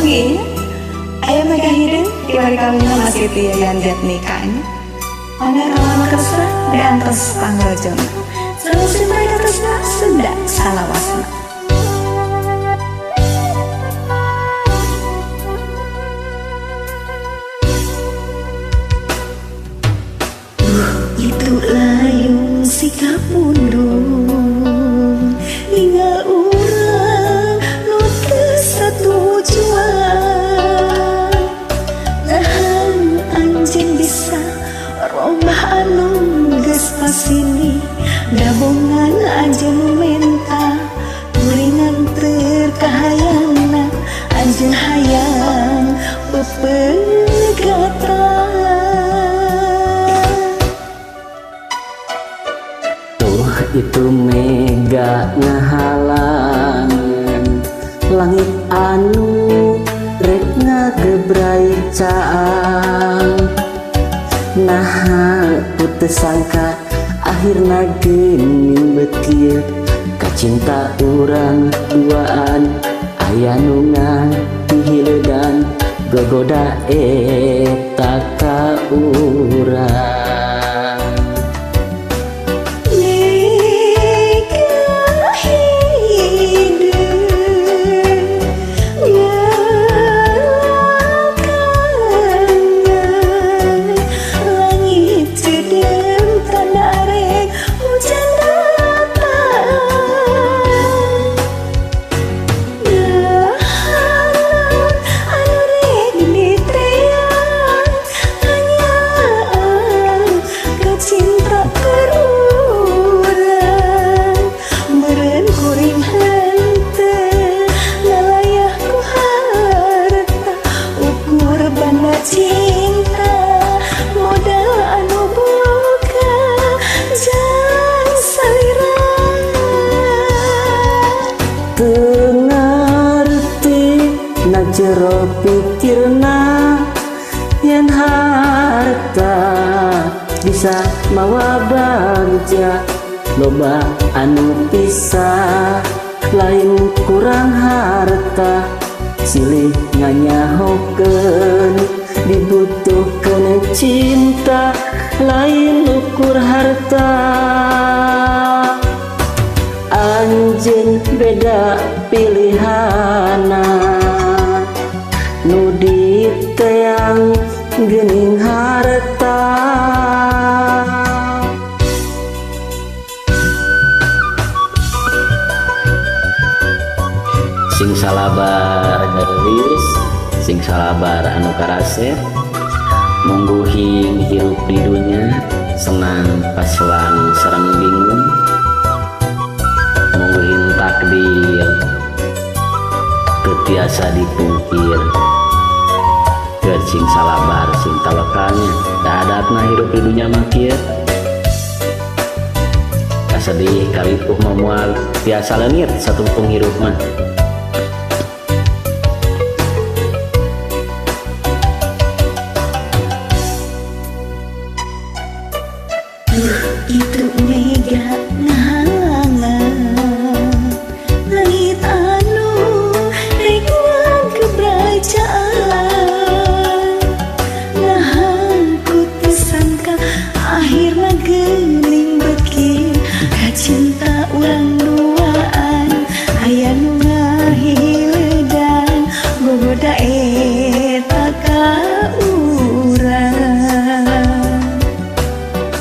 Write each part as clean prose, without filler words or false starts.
Panggih aya Mega Hideung kiwari kawinna masih Yayan Jatnika nya. Mangga kalama kersa diantos pangrojona. Salam simpai katresna Sunda salawasna. Itu layung sikap pundung ninggal urang nu teu satujuan. Nahan anjeun bisa romah anu geus pasini dabongan anjeun menta kuringan teu kahayangna anjeun hayang pepegatan. Itu mega ngahalangan langit anu rek ngagebrai caang. Naha putus sangka akhirna geuning bekieu kacinta urang duaan aya nu ngahiledan gogoda eta ka urang. Cinta modal anu boga jang salira. Teu ngarti na jero pikirna yen harta bisa mawa bagja loba anu pisah lain kurang harta silih nganyahokeun dibutuhkeun cinta lain ukur harta. Anjeun beda pilihana nu diteang geuning harta. Sing salabar gelis, sing salabar anu karasep, mungguhing hirup di dunya senang paslang sareng bingung, mungguhin takdir teu tiasa dipungkir. Keur sing salabar sing tawakalnya dadatna hirup di dunya mah kieu. Kasedih karipuh mah moal tiasa leungit satungtung hirup mah. Itu mega ngahalangan langit anu rek ngagebrai caang. Naha ku teu sangka akhirna geuning beuki kacinta urang duaan aya nu ngahiledan gogoda eta ka urang.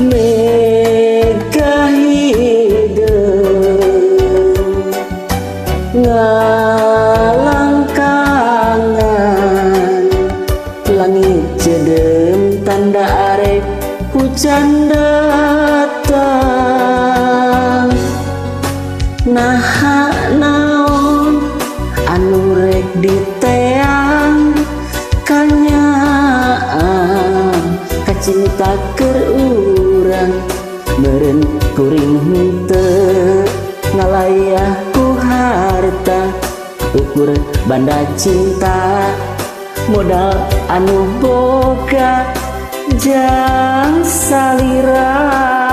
Mega hideung ngalangkangan langit ceudeum tanda arek hujan datang. Naha naon anu rek diteang kanyaah kacinta keur urang meureun kuring henteu ngalayah ku harta ukur banda cinta modal anu boga jang salira.